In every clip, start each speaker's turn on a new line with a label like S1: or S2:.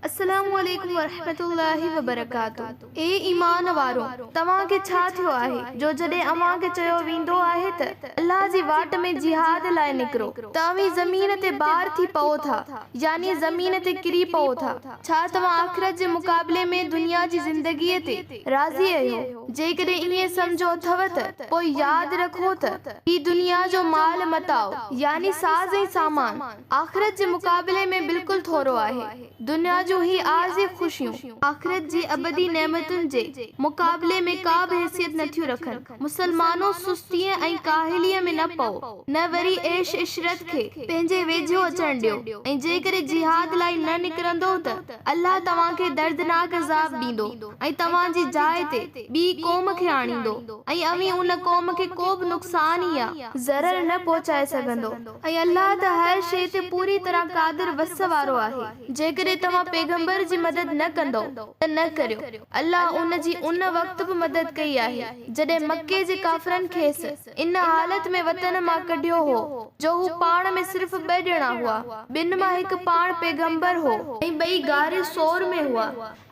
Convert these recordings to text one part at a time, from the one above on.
S1: السلام عليڪم ورحمة الله وبرڪاته اي ايمان وارو! توهان کي ڇا ٿيو آهي جو جڏهن اوهان کي چيو ويندو آهي ته الله جي واٽ ۾ جهاد لاء نڪرو ته اوهين زمين تي بار ٿي پئو ٿا يعني زمين تي ڪري پئو ٿا ڇا توهان آخرت جي مقابلي ۾ دنيا جي زندگيء تي راضي اهيو؟ جيڪڏهن ائين سمجهو اٿو ته پوء ياد رکو ته هي دنيا جو مال متاع يعني ساز ۽ سامان آخرت جي مقابلي ۾ بلڪل ٿورو آهي. دنيا جون هي عارضي خوشيون آخرت جي ابدي نعمتن جي مقابلي ۾ ڪا به حيثيت نٿيون رکن. مسلمانو سستيء ۽ ڪاهليء ۾ نه پئو، نه وري عيش عشرت کي پنهنجي ويجهو اچڻ ڏيو ۽ جيڪڏهن جهاد لاء نه نڪرندؤ ته الله توهان کي دردناڪ عذاب ڏيندو ۽ توهان جي جاء تي ٻي قوم کي آڻيندو ۽ اوهين ان قوم کي ڪو به نقصان يا ضرر نه پهچائي سگهندؤ. ۽ الله ته هر شيء تي پوري طرح قادر وس وارو آهي. جيڪڏهن توهان پيغمبر جي مدد نه ڪندؤ ته نه ڪريو. الله ان جي ان وقت به مدد ڪئي آهي، جڏهن مڪي جي ڪافرن کيس ان حالت ۾ وطن مان ڪڍيو هو، جو هو پاڻ ۾ صرف ٻه ڄڻا هئا، ٻن مان هڪ پاڻ پيغمبر هو ۽ ٻئي غار ثور ۾ هئا.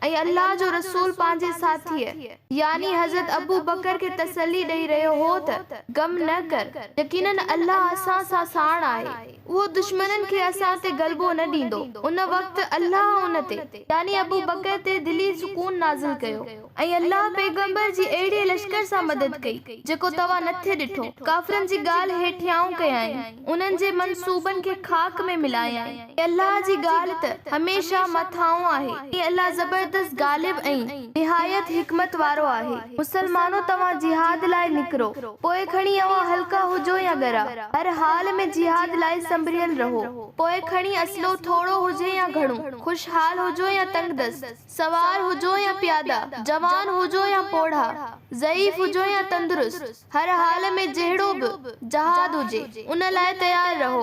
S1: ۽ الله جو رسول پنهنجي ساٿيء، يعني حضرت ابوبڪر کي تسلي ڏئي رهيو هو ته، غم نه ڪر، يقيناً الله اسان سان ساڻ آهي، اهو دشمنن کي اسان تي غلبو نه ڏيندو. ان وقت الله ان تي، يعني ابوبڪر تي، دلي سڪون نازل ڪيو ۽ الله پيغمبر جي اهڙي لشڪر سان مدد ڪئي، جيڪو توهان نٿي ڏٺو. ڪافرن جي ڳالهه هيٺيائون ڪيائين، انهن جي منصوبن کي خاڪ ۾ ملايائين. ۽ الله جي ڳالهه ته هميشه مٿانهون آهي ۽ الله زبردست غالب ۽ نهايت حڪمت وارو آهي. مسلمانو توهان جهاد لاء نڪرو، پوء کڻي اوهان هلڪا هجو يا ڳرا، هر حال ۾ جهاد لاء سنڀريل رهو، پوء کڻي اسلحو ٿورو هجي يا گهڻو، خوشحال هجو يا تنگدست، سوار هجو يا پيادا، جوان هجو يا پوڙها، ضعيف هجو يا تندرست، هر حال ۾ جهڙو به جهاد هجي، ان لاء تيار رهو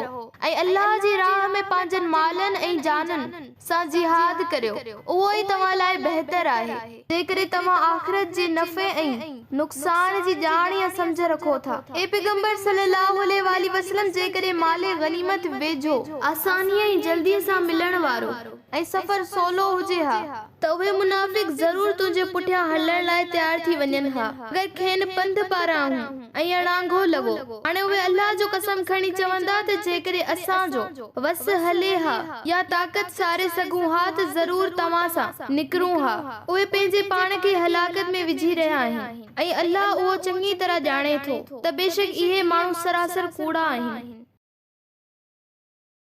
S1: ۽ الله جي راهه ۾ پنهنجن مالن ۽ جانن سان جهاد ڪريو، اهو ئي توهان لاء بهتر آهي، جيڪڏهن توهان آخرت جي نفعي ۽ نقصان جي ڄاڻ يا سمجهه رکو ٿا. اي پيغمبر صلّي اللّٰه عليه واٰله وسلّم! جيڪڏهن مال غنيمت ويجهو، آسانيء ۽ جلديء سان ملڻ وارو ۽ سفر سولو هجي ها، ته اهي منافق ضرور تنهنجي پٺيان هلڻ لاء تيار ٿي وڃن ها، مگر کين پنڌ پارانهون ۽ اڻانگهو لڳو. هاڻي اهي الله جو قسم کڻي چوندا ته جيڪڏهن اسان جو وس هلي ها يا طاقت ساري سگهون ها ته ضرور توهان سان نڪرون ها. اهي پنهنجي پاڻ کي هلاڪت ۾ وجهي رهيا آهن ۽ الله اهو چڱي طرح ڄاڻي ٿو ته بيشڪ اهي ماڻهو سراسر ڪوڙا آهن.